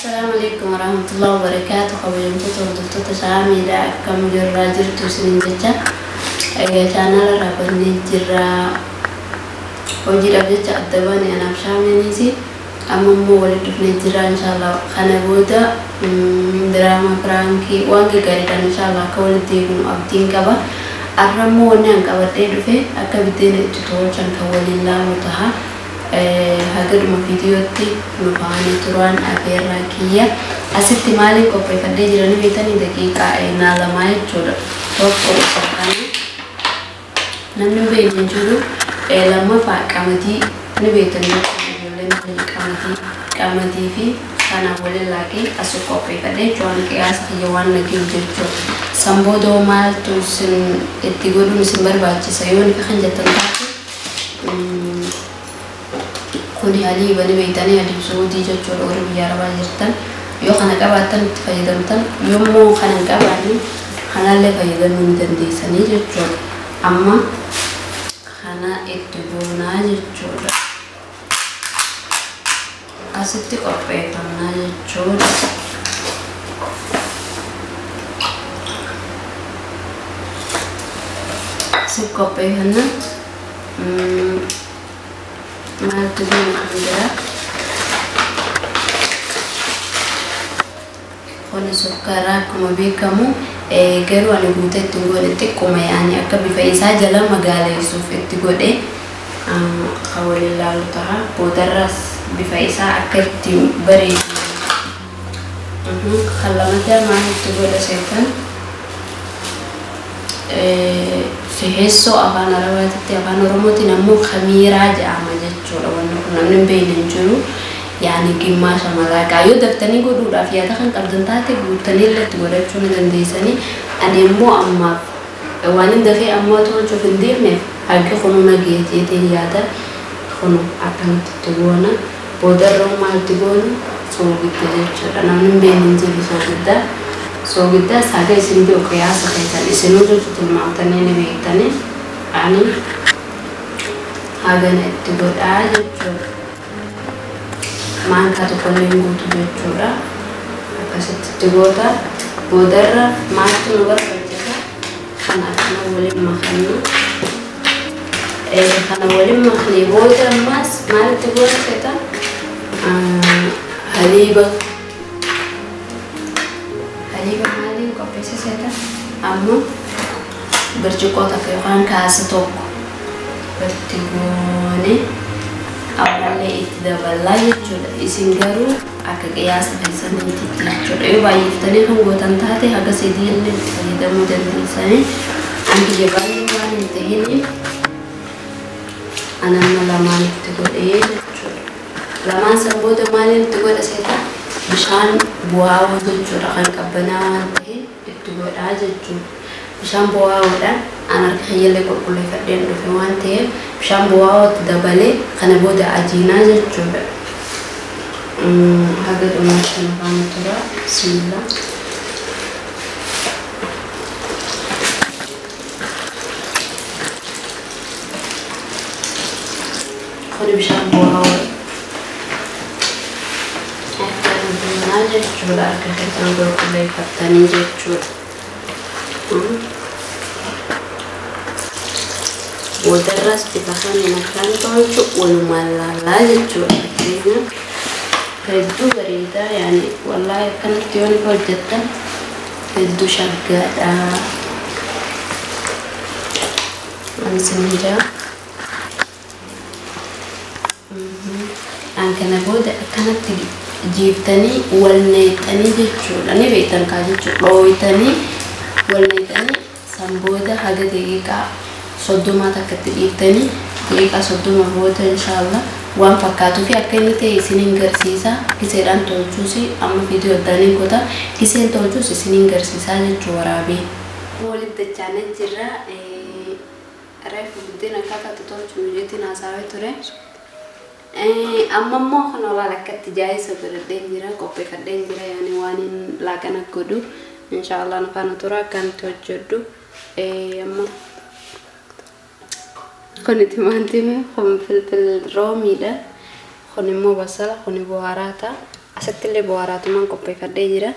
Assalaamu alaikum warahmatullahi wabarakatuh. Kabajamtoota hordoftoota Shaamiidha. Akkam jirraa jirtu isiniin jecha. Egaa chaanaala irraa bannee jirra. Hojiidhaaf jecha adda baane anaaf Shaamiinis amma immoo walitti dhufnee jirra inshaallah. Kana booda diraamaa piraankii waan gaggaariidhaan inshaallah akka walitti eegnu abdiin qaba. Har'a immoo wanni an qabadhee dhufe akka biddeena itti tolchan kan waliin laalu taha. Haga dhuma viidiyootti nu faana turaan afeerraa kiyya. Asitti maaliin qopheeffadhee jiranii beektanii daqiiqaa naa lamaa jechuudha. Tokko isa kana namni hin beekne hin jiru. Lammaffaa qamadii ni beektan jechuudha. Ijoolleen keenya qamadii fi kana waliin laaqee as qopheeffadhee jechuudha. Qiyaasa kiyya waan nageen jechuudha. San booda maaltu isin itti godhuun isin barbaachisa yoo ni kan jettan taate, kuni haliiba ni beektanii, haliib suudii jechuudha. Warri biyya arabaa jirtan yoo kana qabaattan itti fayyadamtan, yommuu kana hin qabaanne kanallee fayyadamuu ni dandeessanii jechuudha. Amma kana itti goonaa jechuudha. Asitti qopheeffannaa jechuudha. Asitti qopheeffannaa maaltu goona kan biraa? Kuni sukkaaraa akkuma beekamu, garuu ani guutee itti hin godhe, xiqquma yaani akka bifa isaa jala magaaleessuuf itti godhe. Kan waliin laalu ta'a. Boodarras bifa isaa akka itti bareedu. Kan lammataa maal itti godha seetan? Feheessoo afaan Arabaatitti, afaan Oromootiin ammoo kamiiraa jedhama jechuudha. Wanni kun namni hin beekne hin jiru. Yaani gimmaasha malaaqaa yoo daftanii godhuudhaaf yaada kan qabdan taate guuttanii illee itti godhachuu ni dandeessanii. Ani immoo ammaaf waan hin dafee ammoo tolchuuf hin deemneef harki kunu nageeteetiin yaada kunu akkanatti itti goona. Boodarra maaltti goonu? Soogidda jechuudha. Namni hin beekne hin jiru soogidda. Soogidda haga isin beeku qiyaasa keessan isinuu jechuudha, tilmaamtanii ni beektanii. Ani hagana itti godhaa jechuudha. Maankaa tokkollee hin guutu jechuudha. Akkasitti itti goota. Boodarra maaltu nu barbaachisa? Kana akkana waliin makanna. Kana waliin maknee booda ammas maalitti goona seeta? Haliiba. Haliiba maaliin qopheessa seeta? Amma birciqoo takka yookaan kaasa tokko itti goone ammallee itti daballaa jechuudha. Isin garuu akka qiyaasa keessaniitti jechuudha. Yoo baay'iftanii kan gootan taate haga sadii illee itti fayyadamuu dandeessanii. Ani kiyya baay'ee waan hin ta'iniif ani amma lamaan itti godhee jechuudha. Lamaan san booda maaliin itti godha seeta? Bishaan bu'aawaa jechuudha, kan qabbanaa waan ta'e itti godhaa jechuudha. Bishaan bu'aawaadhaan an harka kiyyallee qulqulleeffadheen dhufe waan ta'eef bishaan bu'aawaa itti dabalee kana booda ajiinaa jechuudha. Haga dhumaatti nu faana tura. Bismillah. Kuni bishaan bu'aawaa akkana goonaa jechuudha. Harka keessan qulqulleeffattanii jechuudha. Boodarras bifa kamiin akkaan tolchu walumaan laallaa jechuudha. Fakkeenyaaf hedduu bareedaa, yaani wallaahi akkanatti yoo hojjettan hedduu shaggaadha. Waan isin jaa. An kana booda akkanatti jiiftanii wal neexanii jechuudha. Ni beektan kaa jechuudha. Dhooytanii wal neexanii san booda haga daqiiqaa 30 takkatti dhiiftanii, daqiiqaa 30 booda inshaallah waan fakkaatuu fi akka inni ta'e isiniin garsiisa. Giseedhaan tolchuus amma viidiyoo addaaniin kuta, giseen tolchuus isiniin garsiisaa jechuu waraabee. Walitti dachaanee jirra. Reefu buddeen akkaataa itti tolchu hojiitiin haasawee ture. Amma immoo kan olaal akkatti jaayisa godhadheen jira, qopheeffadheen jira, yaani waan hin laaqana godhu inshaallah nu faana tura akkan itti hojjedhu. Amma kun timaatimii, kun filfil roomiidha, kun immoo basala, kun buhaaraata. Asitti illee buhaaraatumaan qopheeffadhee jira.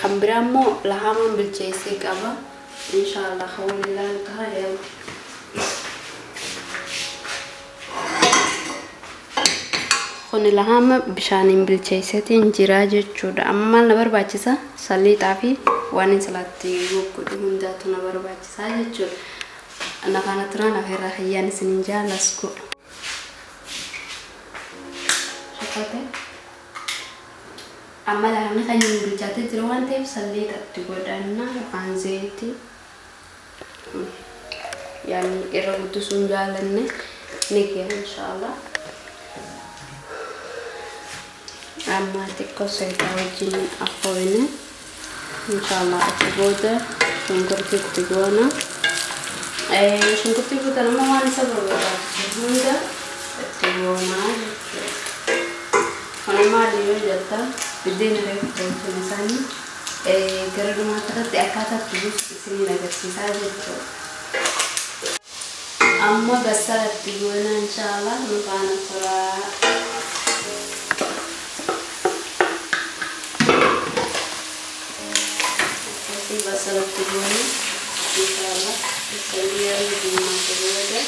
Kan biraa immoo lahamaan bilcheessee qaba. Inshaallah kan waliin ilaalu ta'a. Kun lahama bishaaniin bilcheesseetiin jira jechuudha. Amma maal na barbaachisa? Saliixaa fi waan inni salaatti goggodhu hundaatu na barbaachisa jechuudha. Na faana turaan afeerraa kiyyaan isiniin jaalasku. Shakkaate. Amma lahamni kan inni bilchaatee jiru waan ta'eef saliixa itti godhanna yookaan zayitii. Yaani irra guddisuun jaalanne ni gaya inshaallah. Amma xiqqoo zayitaa wajjin affooyne inshaallah achi booda shunkurtii itti goona. Shunkurtii booda nama waan isa barbaachisu hunda itti goonaa jechuudha. Kun maali yoo jettan biddeena reefu tolchine isaanii gara dhumaatti irratti akkaataa itti buusu isiniin agarsiisaa jechuudha. Amma basala itti goona inshaallah nu faana turaa. Akkasii basala itti goona inshaallah basalli yeroo diimaate booda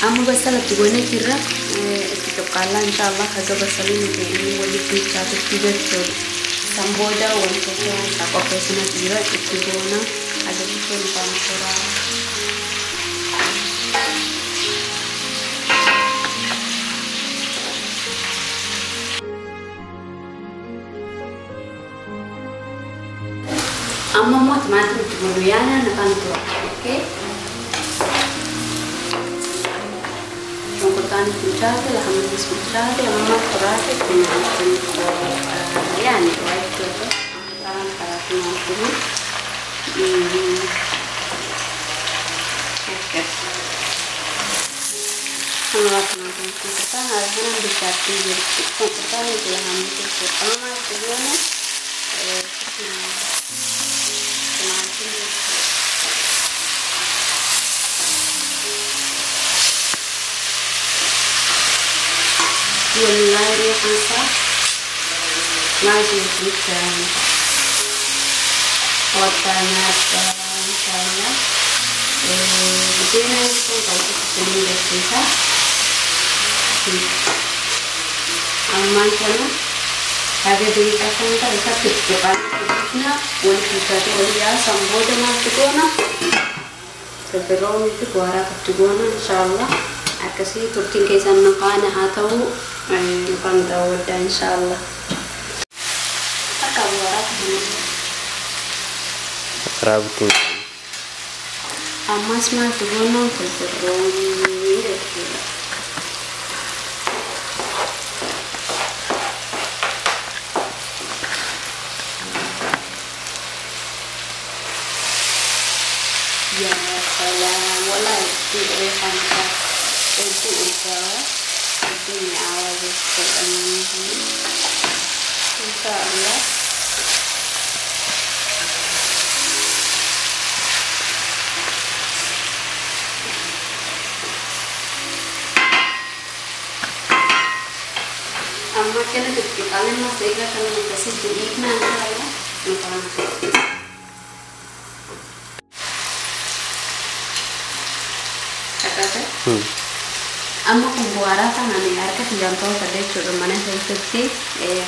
Amma basala itti goonee jirra. Itti cuqqaallaa inshaallah haga basalli nuti inni walitti bilchaatutti jechuudha. San booda wantoota qopheessina jira itti goona. Agarsiisuu nu faana turaa. Amma immoo timaatima itti godhu yaana na faana tura. Okay? Shunkurtaanis bilchaate, lahamnis bilchaate, amma furaate timaatimni yaani waa jechuudha. Karaan karaa timaatimii. Akkas. Amma timaatimni shunkurtaan haala kanaan bilchaattee jirti. Shunkurtaan lahamni jechuudha. Amma maal itti goona? Timaatimii jechuudha. Wallahi riixansaa maal jechuudha. Kottaa nyaadhaa inshaallah. Buddeena kun kan isiniin agarsiisa. Ammaan kana haga daqiiqaa 5 ta'e isatti itti cuqqaallee walitti bilchaatee olii yaasan booda maaltu goona? Pepperoonii fi buhaaraa itti goona inshaallah. Akkasii turtiin keessan nu faana haa ta'u nu faana daawwadhaa inshaallah. Akka buhaaraa kana Raabtiin. Ammas maaltu goona? Pepperoonii jechuudha. Ya salam, wallahi riixan isaa hedduu urgaawa, hedduu mi'aawaa jechuudha namni kun. Inshaallah. Amma kana xixiqqaalee mas eegaa kana akkasitti dhiifna inshaallah. Nu faana tura. Fakkaate? Amma kun buhaaraa kanaan harka kiyyaan tolfadhe jechuudha mana keessatti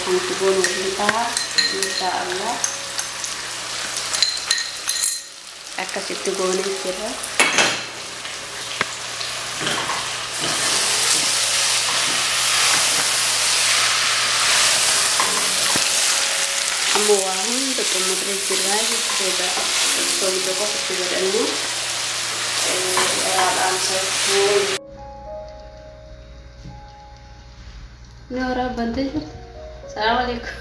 kan itti goonu waliin ta'a inshaallah. Akkasitti goonee jirra. Amma waa hunda xumurree jirra jechuudha. Soogidda qofa itti godhanne dhaamsachuu. Ni waraabantee jirti. Salaamu alaikum.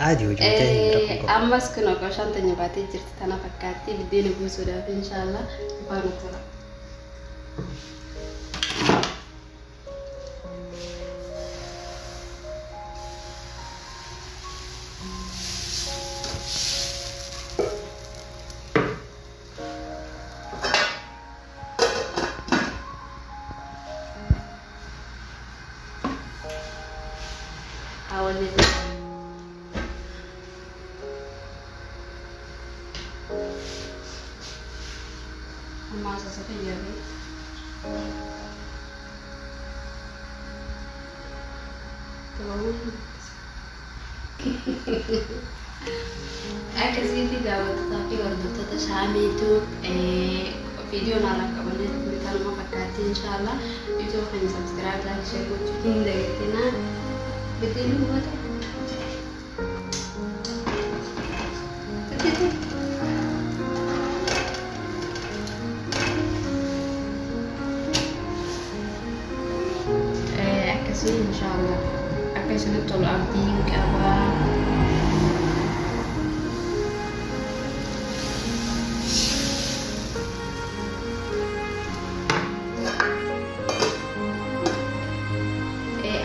Adii hojii hojii rakkoo qabu. Ammas kun qorshaan teenya baatee jirti tana fakkaatti biddeena buusuudhaaf inshaallah faana tura. Haa waliin. Amma asasa fayyadu. Akkasitti daawwattootaa fi hordoftoota Shaamiitu viidiyoon haala qabannee kanuma fakkaatti inshaallah. YouTube kan subscribe, like, share gochuu hin dagatinaa. Biddeen hubata. Akkasii inshaallah akka isinitti tolu abdiin qabaa.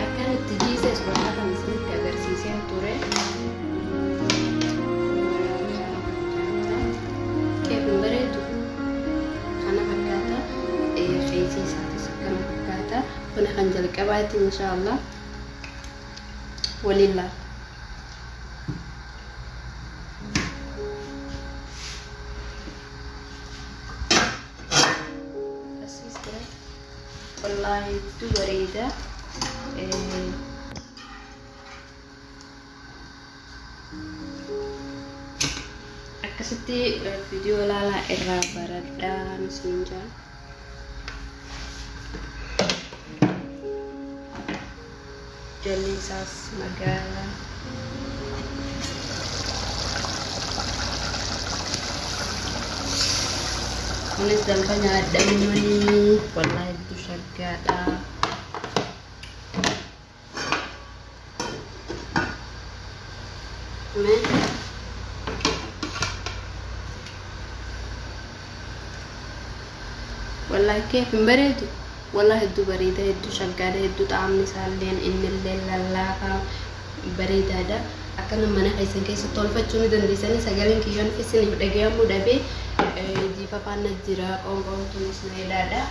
Akkanatti jiises bakka kan isinitti agarsiiseen ture. Keef hin bareedu kana fakkaata. Keessi isaatis akkana fakkaata. Kun kan jalqabaati inshaallah. Waliin laala. Asiis jira. Wallaahi hedduu bareeda. Akkasitti viidiyoo ilaalaa irraa baradhaa isin jaa. Jalli isaas magaala. Kunis danfa nyaadhamanii wallaahi hedduu shaggaadha. Mee wallaahi keef hin bareedu. Wallaahi hedduu bareeda, hedduu shaggaadha, hedduu xaamni isaalleen innillee lallaafaa bareedaadha. Akkana mana keessan keessa tolfachuu ni dandeessanii. Sagaleen kiyyoon isiniif dhaga'amuu dhabee jiifa faana jira, qoonqoon tunis na hidhaadha.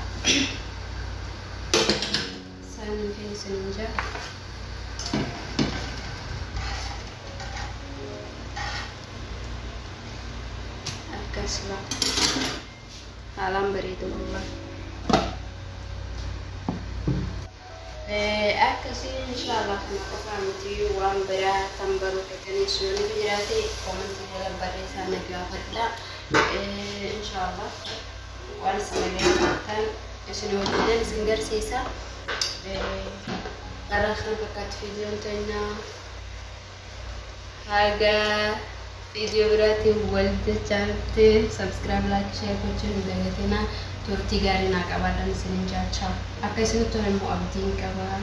Saanii keessan hin jira. Akkasuma haalaan bareeda wallaahi. Akkasii inshaallah kana qofaa miti, waan biraa kan baruu feetanis yoo ni jiraate koomentii jala barreessaa na gaafadha. Inshaallah waan isin gaafattan isin hojjetan isin garsiisa. Karaa kana fakkaatti viidiyoon teenya. Haga viidiyoo biraatiin wal jechaatti subscribe, like, share gochuun hin dagatinaa. Turtii gaarii naa qabaadhaan isinin jechaa. Akka isinitti tole immoo abdiin qabaa.